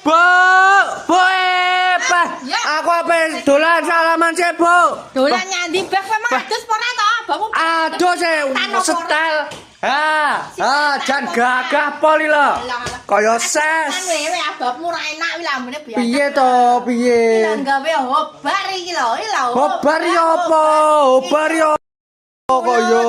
Bu, Bu, eh, Ya. Aku apa dolan salaman sih, Bu. Dolan nyandi bek memang adus apa ora to? Abahmu Aduh, sih setel. Ha, ha, jan gagah pol iki lho. Kaya ses. Kan wewe abahmu ora enak wi lambene biasa. Piye to, piye? Iki gawe hobar iki lho, iki lho. Hobar ya apa? Hobar ya apa kaya?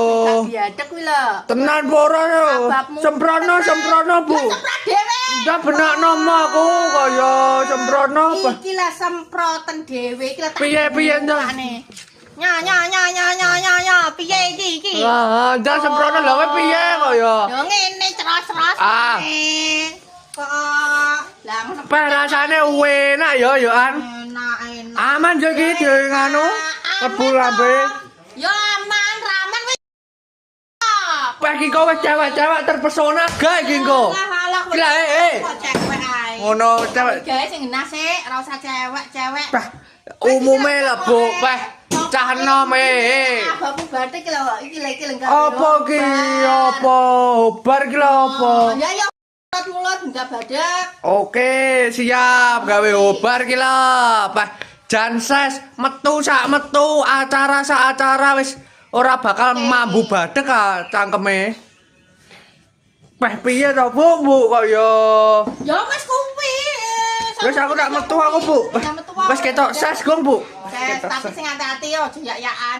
Biadek kuwi lho. Tenan apa ora yo? Abahmu. Semprono, semprono, Bu. Ya semprot dhewe. Ndak benakno aku kaya semprono apa? Iki lah semproten dhewe iki lah. Piye, piye, Ndak? Nya nya nya nya nya nya nya piye iki iki? Ah, ndak semprono lha kowe piye kaya? Yo ngene ceros-ceros Ah. ngene. Kok lah ngono. Peh rasane enak ya yo an. Enak enak. Aman yo iki di nganu mlebu lambe. Yo aman, ramen wis. Peh iki kok wis cewek-cewek terpesona gak iki engko. Alah alah. Iki lah, eh, eh. Kok cewek ae. Ngono cewek. Gawe sing genah sik, ora usah cewek-cewek. Peh umume lah Bu, peh cah enom eh. Abahmu batik lho, iki lho iki lho gawe Apa ki apa? Bar ki lho apa? Ya ya mulut enggak badak. Oke, siap gawe obar ki lho. Peh jan ses metu sak metu acara sak acara wis ora bakal mambu badek ah cangkeme. Peh piye to, Bu, Bu kaya. Ya wis kuwi. Wis aku tak metu aku, Bu. Ya, metu aku. Wis ketok ses gong, Bu. Ses, tapi sing hati-hati yo aja yak-yakan.